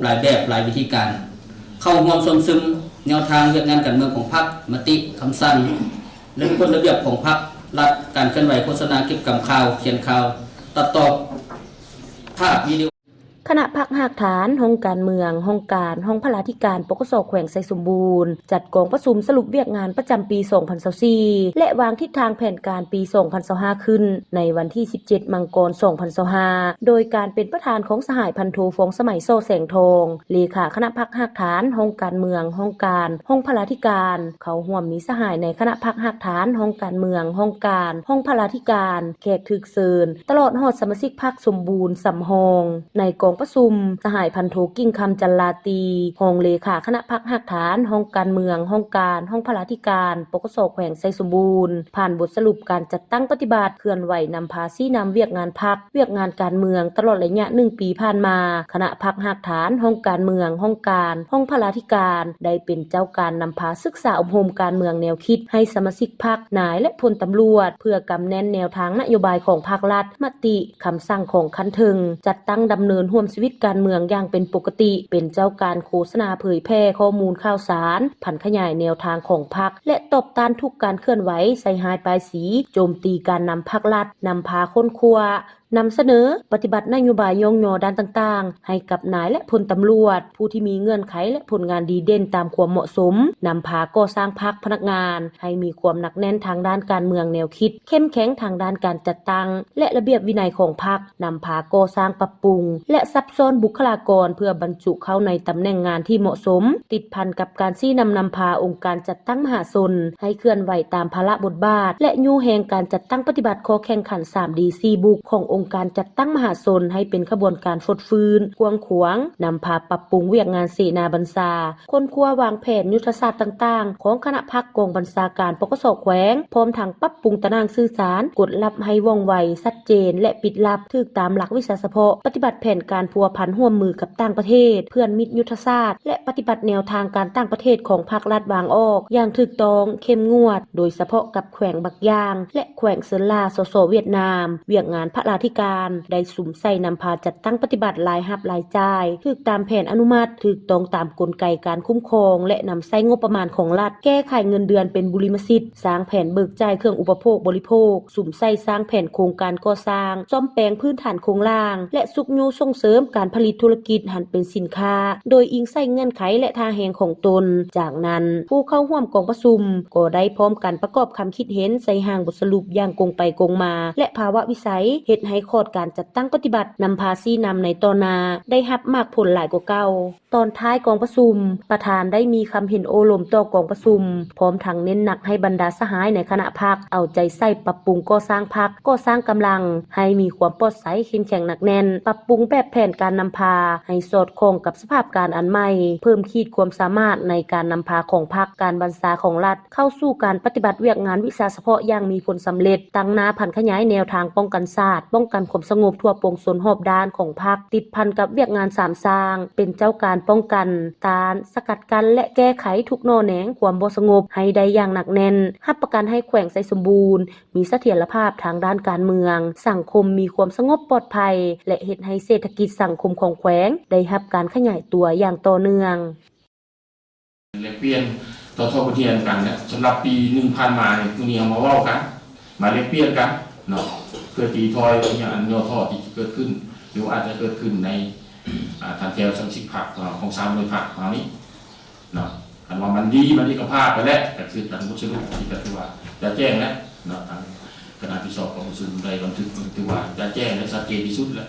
ຫຼາຍແບບຫຼາຍວິທີການ ເຂົ້າຮ່ວມຊົມຊຶມແນວທາງວຽກງານການເມືອງຂອງພັກ, ມະຕິ, ຄຳສັ່ງ ແລະ ກົດລະບຽບຂອງພັກ, ລັດ, ການເຄື່ອນໄຫວ, ໂຄສະນາ, ເກັບກຳຂ່າວ, ຂຽນຂ່າວ, ຕັດຕໍ່ພາບ, ວິດີໂອ. ຄະນະພັກຮາກຖານ, ຫ້ອງການເມືອງ, ຫ້ອງການ, ຫ້ອງພະລາທິການ ປກສ ແຂວງໄຊສົມບູນ ຈັດກອງປະຊຸມສະຫຼຸບວຽກງານປະຈຳປີສອງພັນຊາວສີ່ ແລະ ວາງທິດທາງແຜນການປີສອງພັນຊາວຫ້າ ຂຶ້ນໃນວັນທີສິບເຈັດ ມັງກອນ ສອງພັນຊາວຫ້າ ໂດຍການເປັນປະທານຂອງສະຫາຍພັນໂທ ຟອງສະໄໝ ສໍແສງທອງ ເລຂາຄະນະພັກຮາກຖານ, ຫ້ອງການເມືອງ, ຫ້ອງການ, ຫ້ອງພະລາທິການ, ເຂົ້າຮ່ວມມີສະຫາຍໃນຄະນະພັກຮາກຖານ, ຫ້ອງການເມືອງ, ຫ້ອງການ, ຫ້ອງພະລາທິການ, ແຂກຖືກເຊີນ, ຕະຫຼອດຮອດສະມາຊິກພັກສົມບູນສຳຮອງ. ໃນກອງປະຊຸມ, ສະຫາຍພັນໂທ ກິ່ງຄຳ ຈັນລາຕີ ຮອງເລຂາຄະນະພັກຮາກຖານ, ຫ້ອງການເມືອງ, ຫ້ອງການ, ຫ້ອງພະລາທິການ ປກສ ແຂວງໄຊສົມບູນ ຜ່ານບົດສະຫຼຸບການຈັດຕັ້ງປະຕິບັດ, ເຄື່ອນໄຫວນຳພາຊີ້ນຳວຽກງານພັກ, ວຽກງານການເມືອງ ຕະຫຼອດໄລຍະໜຶ່ງປີຜ່ານມາ, ຄະນະພັກຮາກຖານ, ຫ້ອງການເມືອງ, ຫ້ອງການ, ຫ້ອງພະລາທິການ ໄດ້ເປັນເຈົ້າການນຳພາສຶກສາອົບຮົມການເມືອງແນວຄິດໃຫ້ສະມາຊິກພັກ, ນາຍ ແລະ ພົນຕຳຫຼວດ ເພື່ອກຳແໜ້ນແນວທາງນະໂຍບາຍຂອງພັກລັດ, ມະຕິ, ຄຳສັ່ງຂອງຂັ້ນເທິງ, ຈັດຕັ້ງດຳເນີນຮ່ວມຊີວິດການເມືອງຢ່າງເປັນປົກກະຕິ, ເປັນເຈົ້າການໂຄສະນາເຜີຍແຜ່ຂໍ້ມູນຂ່າວສານ, ຜັນຂະຫຍາຍແນວທາງຂອງພັກ ແລະ ຕອບຕ້ານທຸກການເຄື່ອນໄຫວໃສ່ຮ້າຍປ້າຍສີ, ໂຈມຕີການນຳພັກລັດ, ນຳພາຄົ້ນຄວ້າ, ນຳສະເໜີ, ປະຕິບັດນະໂຍບາຍຍ້ອງຍໍດ້ານຕ່າງໆ ໃຫ້ກັບນາຍ ແລະ ພົນຕຳຫຼວດ ຜູ້ທີ່ມີເງື່ອນໄຂ ແລະ ຜົນງານດີເດັ່ນຕາມຄວາມເໝາະສົມ, ນຳພາກໍ່ສ້າງພັກ, ພະນັກງານ ໃຫ້ມີຄວາມໜັກແໜ້ນທາງດ້ານການເມືອງແນວຄິດ, ເຂັ້ມແຂງທາງດ້ານການຈັດຕັ້ງ ແລະ ລະບຽບວິໄນຂອງພັກ, ນຳພາກໍ່ສ້າງ, ປັບປຸງ ແລະ ສັບຊ້ອນບຸກຄະລາກອນ ເພື່ອບັນຈຸເຂົ້າໃນຕຳແໜ່ງງານທີ່ເໝາະສົມ, ຕິດພັນກັບການຊີ້ນຳນຳພາອົງການຈັດຕັ້ງມະຫາຊົນ ໃຫ້ເຄື່ອນໄຫວຕາມພາລະບົດບາດ ແລະ ຍູ້ແຮງການຈັດຕັ້ງປະຕິບັດຂໍ້ແຂ່ງຂັນສາມດີ ສີ່ບຸກຂອງອົງການຈັດຕັ້ງມະຫາຊົນ ໃຫ້ເປັນຂະບວນການຟົດຟື້ນ, ກວ້າງຂວາງ, ນຳພາປັບປຸງວຽກງານເສນາບັນຊາ, ຄົ້ນຄວ້າວາງແຜນຍຸດທະສາດຕ່າງໆຂອງຄະນະພັກກອງບັນຊາການ ປກສ ແຂວງ, ພ້ອມທັງປັບປຸງຕາໜ່າງສື່ສານ, ກົດລັບໃຫ້ວ່ອງໄວ, ຊັດເຈນ ແລະ ປິດລັບ, ຖືກຕາມຫຼັກວິຊາສະເພາະ, ປະຕິບັດແຜນການພົວພັນຮ່ວມມືກັບຕ່າງປະເທດ, ເພື່ອນມິດຍຸດທະສາດ ແລະ ປະຕິບັດແນວທາງການຕ່າງປະເທດຂອງພັກລັດວາງອອກຢ່າງຖືກຕ້ອງ, ເຂັ້ມງວດ, ໂດຍສະເພາະກັບແຂວງບັກຢ່າງ ແລະ ແຂວງເຊີນລາ ສສ ຫວຽດນາມ, ວຽກງານພະລາທິການ ໄດ້ສຸມໃສ່ນຳພາຈັດຕັ້ງປະຕິບັດລາຍຮັບລາຍຈ່າຍ ຖືກຕາມແຜນອະນຸມັດ, ຖືກຕ້ອງຕາມກົນໄກການຄຸ້ມຄອງ ແລະ ນຳໃຊ້ງົບປະມານຂອງລັດ, ແກ້ໄຂເງິນເດືອນເປັນບຸລິມະສິດ, ສ້າງແຜນເບີກຈ່າຍເຄື່ອງອຸປະໂພກບໍລິໂພກ, ສຸມໃສ່ສ້າງແຜນໂຄງການກໍ່ສ້າງ, ສ້ອມແປງພື້ນຖານໂຄງລ່າງ ແລະ ຊຸກຍູ້ສົ່ງເສີມການຜະລິດທຸລະກິດຫັນເປັນສິນຄ້າ ໂດຍອີງໃສ່ເງື່ອນໄຂ ແລະ ທ່າແຮງຂອງຕົນ. ຈາກນັ້ນ, ຜູ້ເຂົ້າຮ່ວມກອງປະຊຸມກໍໄດ້ພ້ອມກັນປະກອບຄຳຄິດເຫັນໃສ່ຮ່າງບົດສະຫຼຸບຢ່າງກົງໄປກົງມາ ແລະ ພາວະວິໄສ ເຮັດໃຫ້ຂອດການຈັດຕັ້ງປະຕິບັດນຳພາຊີ້ນຳໃນຕໍ່ໜ້າໄດ້ຮັບໝາກຜົນຫຼາຍກວ່າເກົ່າ. ຕອນທ້າຍກອງປະຊຸມ, ປະທານໄດ້ມີຄຳເຫັນໂອ້ລົມຕໍ່ກອງປະຊຸມ, ພ້ອມທັງເນັ້ນໜັກໃຫ້ບັນດາສະຫາຍໃນຄະນະພັກເອົາໃຈໃສ່ປັບປຸງກໍ່ສ້າງພັກ, ກໍ່ສ້າງກຳລັງໃຫ້ມີຄວາມປອດໃສ, ເຂັ້ມແຂງໜັກແໜ້ນ, ປັບປຸງແບບແຜນການນຳພາໃຫ້ສອດຄ່ອງກັບສະພາບການອັນໃໝ່, ເພີ່ມຂີດຄວາມສາມາດໃນການນຳພາຂອງພັກ, ການບັນຊາຂອງລັດ, ເຂົ້າສູ່ການປະຕິບັດວຽກງານວິຊາສະເພາະຢ່າງມີຜົນສຳເລັດ, ຕັ້ງໜ້າຜັນຂະຫຍາຍແນວທາງປ້ອງກັນຊາດ, ປ້ອງກັນຄວາມສະຫງົບທົ່ວປວງຊົນຮອບດ້ານຂອງພັກ, ຕິດພັນກັບວຽກງານສາມສ້າງ, ເປັນເຈົ້າການປ້ອງກັນ, ຕ້ານ, ສະກັດກັ້ນ ແລະ ແກ້ໄຂທຸກໜໍ່ແໜງຄວາມບໍ່ສະຫງົບໃຫ້ໄດ້ຢ່າງໜັກແໜ້ນ, ຮັບປະກັນໃຫ້ແຂວງໄຊສົມບູນມີສະຖຽນລະພາບທາງດ້ານການເມືອງ, ສັງຄົມມີຄວາມສະຫງົບປອດໄພ ແລະ ເຮັດໃຫ້ເສດຖະກິດສັງຄົມຂອງແຂວງໄດ້ຮັບການຂະຫຍາຍຕົວຢ່າງຕໍ່ເນື່ອງ. ແລກປ່ຽນຕໍ່ທອດບົດຮຽນກັນແລ້ວ ສຳລັບປີໜຶ່ງຜ່ານມານີ້ ມື້ນີ້ເຮົາມາເວົ້າກັນ ມາແລກປ່ຽນກັນເນາະ ເພື່ອຕີຖ້ອຍພະຍານຫຍໍ້ທໍ້ທີ່ຈະເກີດຂຶ້ນ ຫຼືວ່າອາດຈະເກີດຂຶ້ນໃນ ອ່າ ຖັນແຖວສະມາຊິກພັກຂອງເຮົາ ຂອງສາມໜ່ວຍພັກຂອງເຮົານີ້ເນາະ. ຄັນວ່າມັນດີ ມັນເອກະພາບໄປແລ້ວ ກໍຄືຕາມບົດສະຫຼຸບທີ່ກໍຖືວ່າຈະແຈ້ງແລ້ວເນາະ ທາງຄະນະທີ່ສອບກອງປະຊຸມໄດ້ບັນທຶກ ກໍຖືວ່າຈະແຈ້ງ ແລະ ຊັດເຈນທີ່ສຸດແລ້ວ.